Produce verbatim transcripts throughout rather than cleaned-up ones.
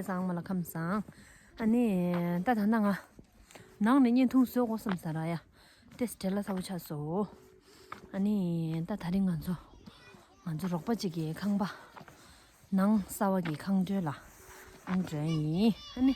ཚང་མ་ལ་ཁམས་བཟང་། ཨ་ནི་ད་ད་ལྟ་ང་ནང་ནས་བརྙན་ཐུང་བཟོ་དགོས་བསམ་ས་ར་ཡ། ཏེས་བྲེལ་བ་ཚ་པོ་ཆགས་སོང་། ཨ་ནི་ད་དེ་རིང་ང་ཚོ་ང་ཚོ་རོགས་པ་གཅིག་གི་ཁང་པ། ནང་གསར་པ་གི་ཁང་སྤྲོད་ལ་ཨ་ནི་འགྲོ་ཡ་ཡིན། ཨ་ནི་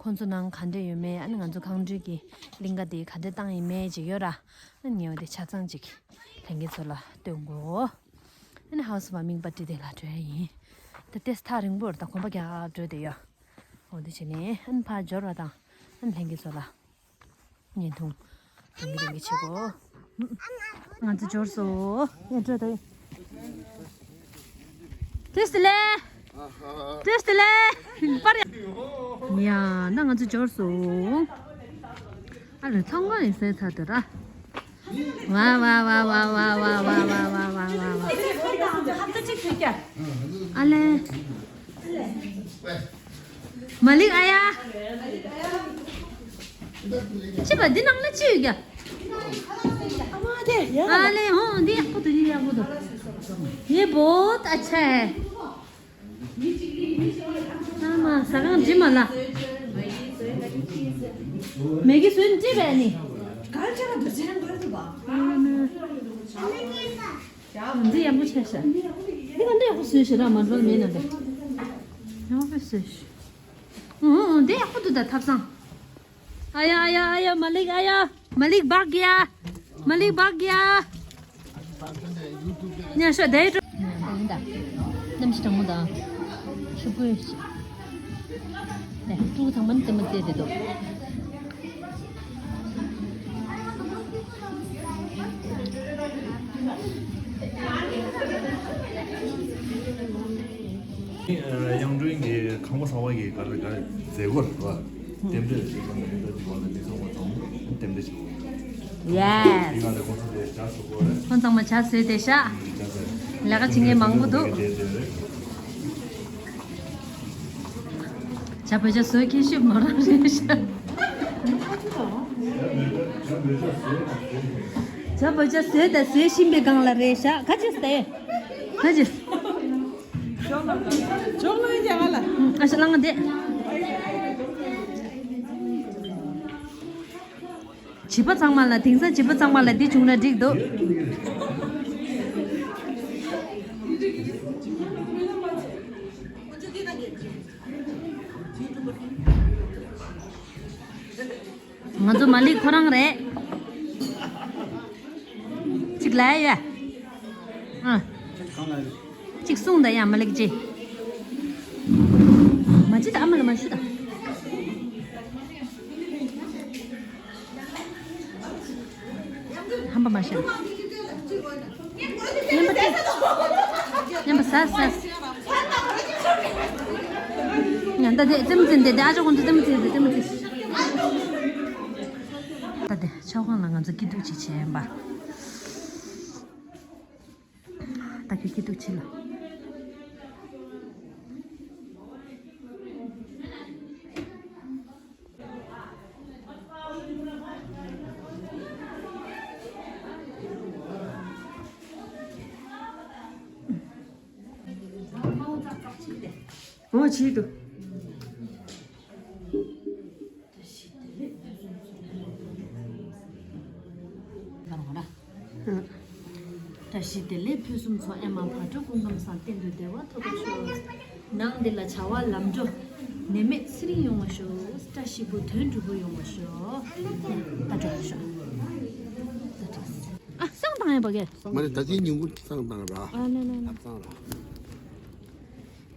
ཁོང་ཚོ་ནང་ག་འདྲ་ཡོད་མེད། ཨ་ནི་ང་ཚོ་ཁང་སྤྲོད་ཀྱི་གླིང་ག་དེ་ག་འདྲ་བཏང་ཡིན་མེད་ཅིག་ཡོད་ར། ཨ་ནི་ངས་འོ་དེ་ཆ་ཚང་ཅིག་ལྷན་རྒྱས་ཚོ་ལ་སྟོན་དགོས། ཨ་ནི་ཧའུ་སི་མ་མིང་པ་ཏི་དེ་ལ་འགྲོ་ཡ་ཡིན། ད་ཏེས་ཐག་རིང་པོར་ད་གོམ་པ་རྒྱག་འགྲོ་དེ་ཡོད། འོ་དེ་བྱས་ནས་ཨ་ནི་ཕར་འབྱོར་བ་དང་ཨ་ནི་ལྷན་རྒྱས་ཚོ་ལ་བརྙན་ཐུང་རིང་གི་རིང་གི་བྱེད་དགོས། ང་ཚོ་འབྱོར་སོང་། ཡ་འགྲོ་ད་ཡ། ཏེས་ལེ། ཏེས་ལེ། པར་ཡ། ཡ་ན་ང་ཚོ་འབྱོར་སོང་། ཨ་རེ་ཚང་མ་ཡིན་ཟེར་ཚར་དུ་ར། ཝ་ཝ། ཨ་ལེ། མ་ལིག་ཨ་ཡ། ཅི་བ་འདི་ནང་ལ་ཅི་ཡོད་ཀྱ། ཨ་ལེ་ཧོ། འདི་ཡག་པོ་འདུག་འདི་ཡག་པོ་འདུག ये बहुत अच्छा है। ཨ་མ་ཟ་ཁང་འགྲིམ་མ་ལ། མེ་གི་སོན་ཅི་བས་ནི། འདི་ཡག་པོ་ཆགས་ཤག་འདི་ག་འདི་ཡག་པོ་བཟོས་ཤག་ར། མ་འགྲོ་མེད་ན་འདི་ཡག་པོ་བཟོས་ཤག་ཨུ་ཨུ། འདི་ཡག་པོ་འདུག་ད་ཐབ་ཚང་། ཨ་ཡ་ཨ་ཡ་ཨ་ཡ། མ་ལིག་ཨ་ཡ། མ་ལིག་བག་གི་ཡ། མ་ལིག་བག་གི་ཡ། ཉ་ཤོ་དེ་འགྲོ། ཡིན་ད། གནམ་གཤིས་གྲང་མོ་དང་། ཆུ་བོས། ནས་ཕྲུ་གུ་ཚང་མ་ནི་རྩེད་མོ་རྩེས་བསྡད་འདུག་དབྱངས་སྒྲོན་གྱི་ཁང་པ་གསར་པ་གི་ག་ལ་ག་མཛད་སྒོ་རེད་པ། རྟེན་འབྲེལ་ཞིག་དང་མི་འདྲ་འདི་བ་ལ་འདི་ཚོ་བ་ཚང་རྟེན་འབྲེལ་ཞིག་ཡོད། ཡེ། དེ་ག་ལ་ཁོང་ཚོ་དེ་ཇ་བཟོ་དགོས་རེད། ཁོང་ཚང་མ་ཇ་བཟོས་བསྡད་ཤག་ཇ་བཟོས། ལས་ཀ་བྱེད་མཁན་མང་པོ་འདུག་དེ་དེ་རེད། ཇ་བོད་ཇ་བཟོས་མཁན་ཤོད་མོ་རང་རེད་ཤག་ཇ་བོད་ཇ་བཟོས་དང་བཟོས་བཞིན་པའི་སྒང་ལ་རེད་ཤག་ག་ཅི་སྟེ། ག་ཅི། ཇོག་ལོ་ཡིན་ཀྱང་ང་ལ། ཨ་ཤ་ལང་བསྡད། བྱིས་པ་ཚང་མ་ལ། དེང་སང་བྱིས་པ་ཚང་མ་ལ་འདི་བྱུང་ན་འགྲིག་འདུག་ང་ཚོ་མ་ལིག་ཁོ་རང་རེད། གཅིག་ལ་ཡ། ཨ། གཅིག་གསུངས་ད་ཡ་མ་ལིག་ཅི། མ་ཅི་ད་ཨ་མ་ལ་མ་ཞུ་ད། ཧམ་པ་མ་བཤད། ཉན་པ་སྟེ། ཉན་པ་ཟ་ཟ། ཉན་ད་དེ་རྩེད་མོ་རྩེ་འདི་དེ་ཨ་ཅོ་ཁོང་ཚོ་རྩེད་མོ་རྩེ་འདི་རྩེད་མོ་རྩེ། ད་དེ་ཆོས་ཁང་ལ་ང་ཚོ་སྐྱིད་སྡུག་ཅིག་བྱས་ཡིན་པ། ད་ཁྱོད་སྐྱིད་སྡུག་ཅིག་ལ། འོ་བྱེད་དོ། བཀྲ་ཤིས་བདེ་ལེགས་ཕུན་སུམ་ཚོགས། ཨེ་མ་བག་དྲོ་སྐུ་ཁམས་བཟང་། གཏན་དུ་བདེ་བ་ཐོབ་པར་ཤོག་ནང་འདི་ལ་བྱ་བ་ལམ་འགྲོ། ནད་མེད་ཚེ་རིང་ཡོང་བ་ཤོག་བཀྲ་ཤིས་པོ་དོན་འགྲུབ་པོ་ཡོང་བ་ཤོག་ད་འགྲོ་ཤོག་ད་འགྲོ། ཨ་བསང་བཏང་ཡ་པ་གས། མ་རེད། ད་ཅི་ཉིན་གུང་བསང་བཏང་ར། ཨ་ལེ་ལེ་ལེ། ཨ་བསང་ར།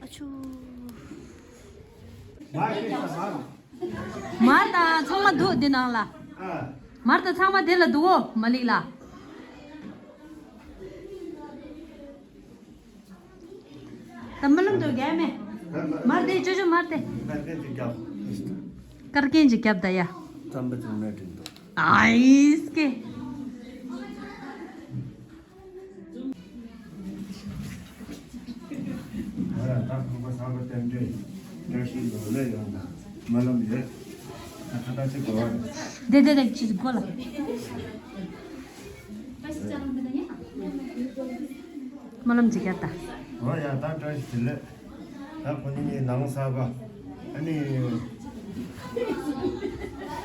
ཨ་ཆུ། མར་དང་ཚང་མ་འདུག་འདི་ནང་ལ། མར་དང་ཚང་མ་དེ་ལ་འདུག་འོ་མ་ལིག་ལ། ད་རྨི་ལམ་དུ་རྒྱལ་མེ། མར་དེ་ཅོ་ཅོ་མར་དེ། དཀར་རྒྱན་ཅིག་རྒྱབ་ད་ཡ། རྩམ་པ་ཅུང་ནས་དྲིན་དུ། ཨ་ཨིས་ཀེ། ང་ཡང་ད་ཁང་པ་གསར་པ་རྟེན་འབྲེལ་བཀྲ་ཤིས་ལོ་ལེགས་ཡོང་དང་སྨོན་ལམ་ཡོད། ད་ཁ་བཏགས་ཅིག་གོ་བ་རེད། དེ་དེ་དེ་ཅིག་གོ་ལ། སྨོན་ལམ་ཅིག་བརྒྱབ་ད། འོ་ཡ་ད་བཀྲ་ཤིས་བདེ་ལེགས། ད་ཁོ་གཉིས་ནང་གསར་པ། ཨ་ནི། དྲ་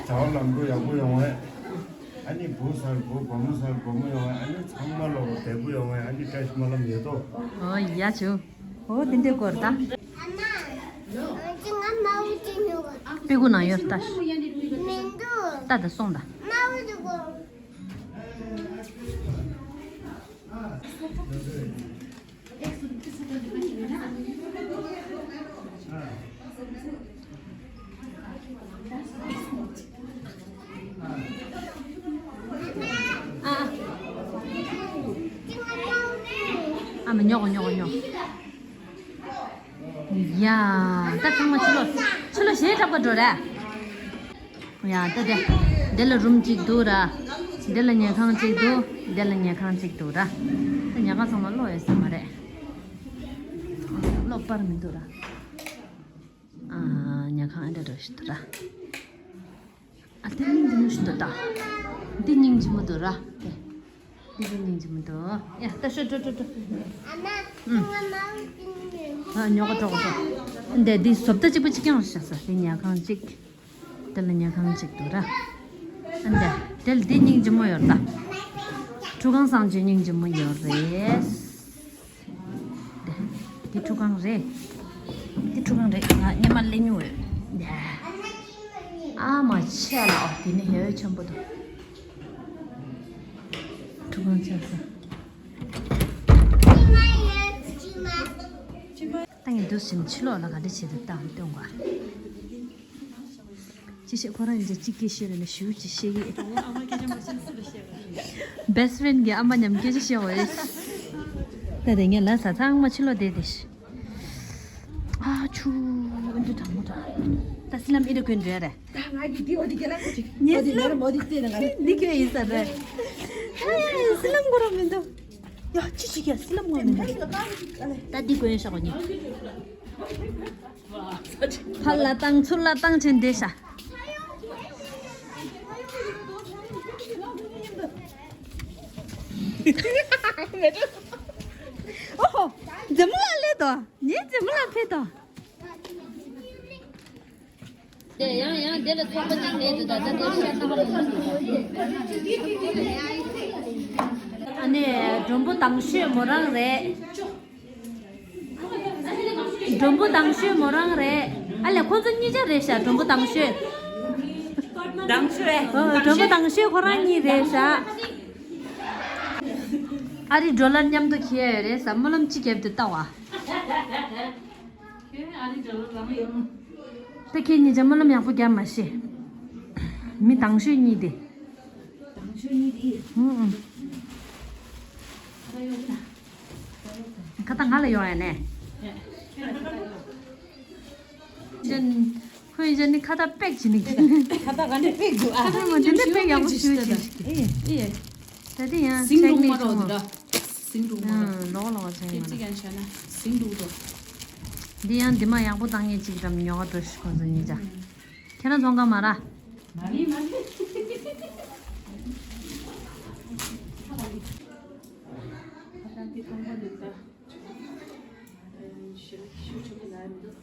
བ་ལམ་འགྲོ་ཡག་པོ་ཡོང་བས། ཨ་ནི་བུ་གསར་བུ་བུ་མོ་གསར་བུ་མོ་ཡོང་བས། ཨ་ནི་ཚང་མ་ལོ་བདེ་པོ་ཡོང་བས། ཨ་ནི་བཀྲ་ཤིས་སྨོན་ལམ་ཡོད་དོ། ཨོ་ཡ་ཆུ། ཨོ་དེ་འདྲའི་སྐོར་ད། ཨ་མ། ང་མ་འུ་ཅི་ཉོ་ག་པི་ཀུ་ནང་ཡོད་ལྟ། མི་འདུག་ལྟ་ད་སོང་ད། མ་འུ་ཅི་གོ། ཨ་མ་ཉོག་ཉོག་ཉོག་ཡ། ད་ཚང་མ་ཕྱི་ལོགས་ཕྱི་ལོགས་གཞས་འཁྲབ་ག་འགྲོ་ར། ཡ་ད་དེ། འདི་ལ་རུམ་གཅིག་འདུག་ར། འདི་ལ་ཉལ་ཁང་གཅིག་འདུག་འདི་ལ་ཉལ་ཁང་གཅིག་འདུག་ར། ད་ཉལ་ཁང་ཚང་མ་གློག་ཡོད་ས་མ་རེད། གློག་སྤར་མི་འདུག་ར། ཨ། ཉལ་ཁང་ཨེ་འདྲ་འདྲ་ཞིག་འདུག་ར། ཨ་དེ་སྙིང་རྗེ་མོ་ཞིག་འདུག་ད། འདི་སྙིང་རྗེ་མོ་འདུག་ར། དེ། འདི་འདི་སྙིང་རྗེ་མོ་འདུག་ཡ་ད་ཤོད་འགྲོ་འགྲོ་འགྲོ། ཨ་ཉོག་ག་འགྲོ་ག་འགྲོ། འདི་འདི་བཟོ་ལྟ་གཅིག་པ་གཅིག་རྐྱང་བཞག་ས་དེ་ཉལ་ཁང་གཅིག་དེ་ལ་ཉལ་ཁང་གཅིག་འདུག་ར། ཨ་འདི་དེ་ལ་འདི་སྙིང་རྗེ་མོ་ཡོད་ད། ཁྲུས་ཁང་སང་ཆོས་སྙིང་རྗེ་མོ་ཡོད་རེད། འདི་འདི་ཁྲུས་ཁང་རེད། འདི་ཁྲུས་ཁང་རེད། ང་སྔོན་མ་སླེབས་མྱོང་ཡོད། འདི། ཨ་མ་ཆེ་ལ་ཨོ་དེ་ནི་ཧེ་བའི་ཆེན་པོ་འདུག་ཁྲུས་ཁང་ཆགས་ས། ད་ངས་འདུག་ཟིན་ཕྱི་ལོགས་ལ་ག་འདྲ་བྱེད་དུ་བཏང་སྟོན་ག་ཅི་བཤད་ཁོ་རང་ཡིན་ཙང་གཅིག་སྐད་བཤད་རེད་ན་ཞུ་ཅི་བཤད་ཀྱི། Best friend གི་ཨ་མ་མཉམ་སྐད་ཆ་བཤད་འོས། ད་དེ་ངས་ལ་ས་ཚང་མ་ཕྱི་ལོགས་བསྡད་དེ། ཨ་ཆུ། ཨ་འདི་དྲང་མོ་དྲང་། ད་སི་ལམ་ཨི་འདྲ་གོན་འགྲོ་ཡ་རེད། ད་ང་གི་འདི་འོ་འདི་སྐད་ལ་ཁོ་ཅིག་ངས་འོ་འདི་སི་ལམ་མོ་འདི་བལྟས་ན་ང་འདི་གོན་ཡིན་ས་རེད། ཨ་སི་ལམ་གོ་ར་མི་འདུག་ཡ་ཅི་ཞིག་ཡ་སི་ལམ་གོ་མི་འདུག་ད་འདི་གོན་ཤག་གོ་ཉི། ཕར་ལ་བཏང་ཚུར་ལ་བཏང་བྱས་འདི་ཤ། ཨོ་ཧོ། འཛམ་བུ་གླིང་སླེབས་དོ། ངའི་འཛམ་བུ་གླིང་ཕེབས་དོ། དེ་ཡང་ཡང་དེ་ལ་ཚོགས་པ་གཅིག་མེད་དུ་ད་ལྟ་དེ་ཤ་ཐག་པ་མི་འདུག་ཨ་ནི་མགྲོན་པོ་དང་ཤོས་མོ་རང་རེད། མགྲོན་པོ་དང་ཤོས་མོ་རང་རེད། ཨ་ལས་ཁོ་ཚོ་གཉིས་ཆ་རེད་ཤག་མགྲོན་པོ་དང་ཤོས། དང་ཤོས། ཨོ་མགྲོན་པོ་དང་ཤོས་ཁོ་རང་གཉིས་རེད་ཤག་ཨ་རི་ཌོ་ལར་མཉམ་དུ་འཁྱེར་ཡོད་རེད་ས་སྨོན་ལམ་གཅིག་བརྒྱབ་དུས་ལྟ་བ། ཁྱོད་ཨ་རི་ཌོ་ལར་རང་ཡོང་། ད་ཁྱེད་གཉིས་ཆ་སྨོན་ལམ་ཡག་པོ་རྒྱབ་མ་ཤེས། མི་དང་ཤོས་གཉིས་དེ། དང་ཤོས་གཉིས་དེ། ཧུང་ཧུང་། ད་ཡོང་ད། ཁ་ད་ང་ལ་ཡོང་ཡ་ནས། ཁྱོད་ཁོས་ཡིན་ནི་ཁ་ད་པེག་བྱེད་ནི་ཁྱོད། ཁ་ད་ག་འདྲ་པེག་འདུག་ཨ། ཁ་ད་མ་འདི་འདྲ་པེག་ཡག་པོ་ཞུ་ཅིག་ཨེ་ཨེ། ད་དེ་ཡང་ཟིང་ཆེག་རུང་མ་ནས་རོགས་བྱུང་བ། འདྲ། ཟིང་རུང་མ་རོགས། ལོག་ལོག་བྱས་ཁྱེད་ཡིན་ཅིག་ཡང་བྱས་ན་ཟིང་རུང་རོགས། འདི་ཡང་འདི་མ་ཡག་པོ་བཏང་ངེས་ཅིག་འགྲམ་ཉོ་ག་འགྲོ་ཤི་ཁོང་ཚོ་གཉིས་ཆ། ཁྱེད་རང་ཚོང་ཁང་མ་ར། མ་རེད་མ་རེད། ཁ་ད་འདི་ཁང་པ་འདི་ད། ཞུ་ཞུ་ཆོག་གི་ལ་མི་འདུག་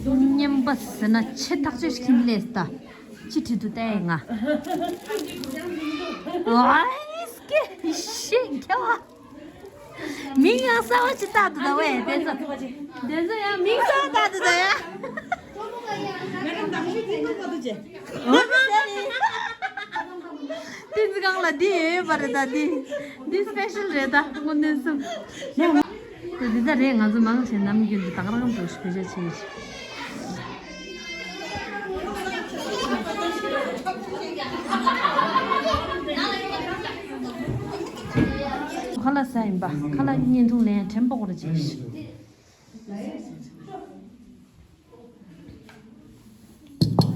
སྙན་པ་ཟེར་ན་ཆེ་ཐག་ཆོད་ཞིག་ལས་ད། ཅི་བྲིས་འདུག་ལྟ་ཡ་ང་། ཨའི་སྐེ་ཤེས་མཁས་བ། མིང་ཡང་གསར་བ་ཅིག་བཏགས་འདུག་ད་བས་དེ་ཚོ། དེ་ཚོ་ཡང་མིང་གསར་བ་བཏགས་འདུག་ད་ཡ། བསྟན་འཛིན་སྒང་ལ་འདི་ཡོད་པ་རེད་ད་འདི། འདི་སི་པེ་ཤལ་རེད་ད་དངོས་གནས་སུ། དེ་འདི་ད་རེད་ང་ཚོ་མང་ཆེ་ནམ་རྒྱུན་དུ་དང་རང་འགྲོ་ཞིག་བེད་སྤྱོད་བྱེད་ཀྱི། ཁ་ལག་ཟ་ཡིན་པ་ཁ་ལག་བརྙན་ཐུང་ལེན་དྲན་པོ་གོ་ར་བྱེད་ཤིག་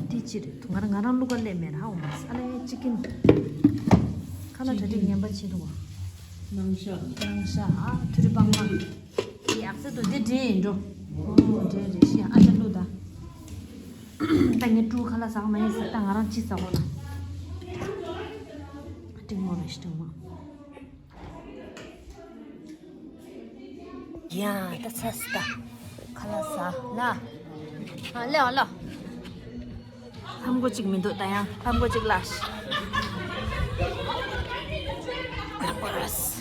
དེ་ ཅི་རེད། ང་རང་ང་རང་བླུག་ག་སླེབས་མེད་ར། ཧ་འོ་མ་ས་ཨ་ལེ་ཅི་ཀིན། ཁ་ལག་གྲ་སྒྲིག་ངན་པ་བྱེད་འདུག་ག་ནང་ཤ། ནང་ཤ་ཨ་ཐུ་རི་པང་མ། ཡག་ཚད་དུ་འདི་འདྲེ་ཡིན་འགྲོ། ཨོ་འདྲེ་རེད་ཤི་ཨ་ཅག་བླུག་ད། ད་ངས་ཀྲུ་ཁ་ལག་ཟ་ག་མ་ཡིན་ཟེར། ད་ང་རང་ཅི་ཟ་གོ་ལ། སྤྲིང་མོ་རེད་ཤི་སྤྲིང་མོ། ཡ་ད་ཚ་སི་ད་ཁ་ལག་ཟ་ལ། ཨ་ལེ་ཨ་ལ། ལྷམ་གོ་གཅིག་མི་འདུག་ད་ཡང་ལྷམ་གོ་གཅིག་ལ། ལྷམ་གོ་ར་སི།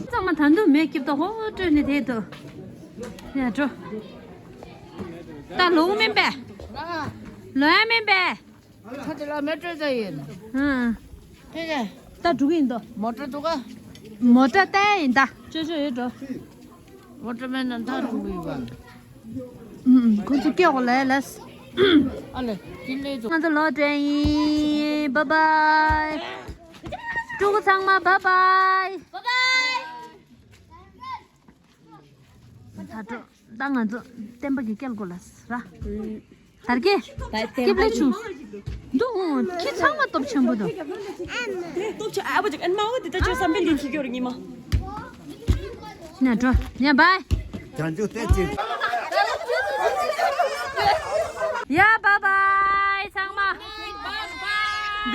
ཚང་མ་ད་དུང་མེ་སྐྱིབས་ད་ཧོ་སྤྲོད་ནས་དེ་དུ། ཡ་འགྲོ། ད་ལོག་མིན་པས། ལོ་ཡ་མིན་པས། ཁ་ཅིག་ལ་མེ་སྤྲོད་ས་ཡིན། ཧུང་། ཁྱེད་ཀྱིས། ད་འགྲོ་གི་ཡིན་ད། མོ་ཊ་འདུག་ག་མོ་ཊ་བལྟ་ཡ་ཡིན་ད། ཅོ་ཅོ་ཡོད་འགྲོ། མོ་ཊ་མེད་ན་ད་འགྲོ་གི་ཡོད་པ། ཧུང་། ཁོ་ཚོ་སྐྱེ་གོ་ལས་ལས། ཨ་ལེ་དེ་ལས་འགྲོ། ང་ཚོ་ལོག་འགྲོ་ཡིན། བཱའི་བཱའི། ཕྲུ་གུ་ཚང་མ་བཱའི་བཱའི། བཱའི་བཱའི། ད་འགྲོ། ད་ང་ཚོ་བསྟན་པ་གི་སྐྱེལ་དགོས་ལ་ར། དར་གི་སྐྱིབས་ལེ་ཆུ། འདུག་ཁྱི་ཚང་མ་སྟོབས་ཆེན་པོ་འདུག་སྟོབས་ཆེ་ཨ་བ་ཅིག་ཨན་མ་བ་དེ་ད་ཅོ་བསམ་པའི་ལིང་ཁྱི་སྐྱོར་ཉི་མ། ཉ་འགྲོ་ཉ་བཱའི། བྱང་ཆུབ་བསྟན་ཅིང་། ཡ་བཱའི་བཱའི་ཚང་མ།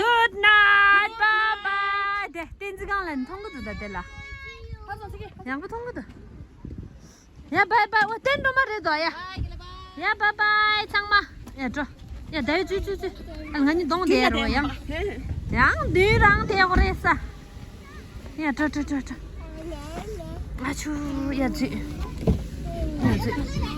Good night, bye bye. དེ་བསྟན་འཛིན་སྒང་ལ་མཐོང་གི་འདུག་ད་དེ་ལ། ཡག་པོ་མཐོང་གི་འདུག་ཡ་བཱའི་བཱའི། འོ་དེ་འགྲོ་མ་རེད་དོ་ཡ། ཡ་བཱའི་བཱའི་ཚང་མ། ཡ་འགྲོ། ཡ་ད་ཡོད་ཚུད་ཚུད་ཚུད། ཨ་ང་གཉིས་གདོང་དེ་རོ་ཡང་། ཡང་དུས་རང་དེ་ཡོག་རེད་ས། ཡ་འགྲོ་འགྲོ་འགྲོ་འགྲོ། ཨ་ཆུ་ཡ་ཚུད། ཡ་ཚུད།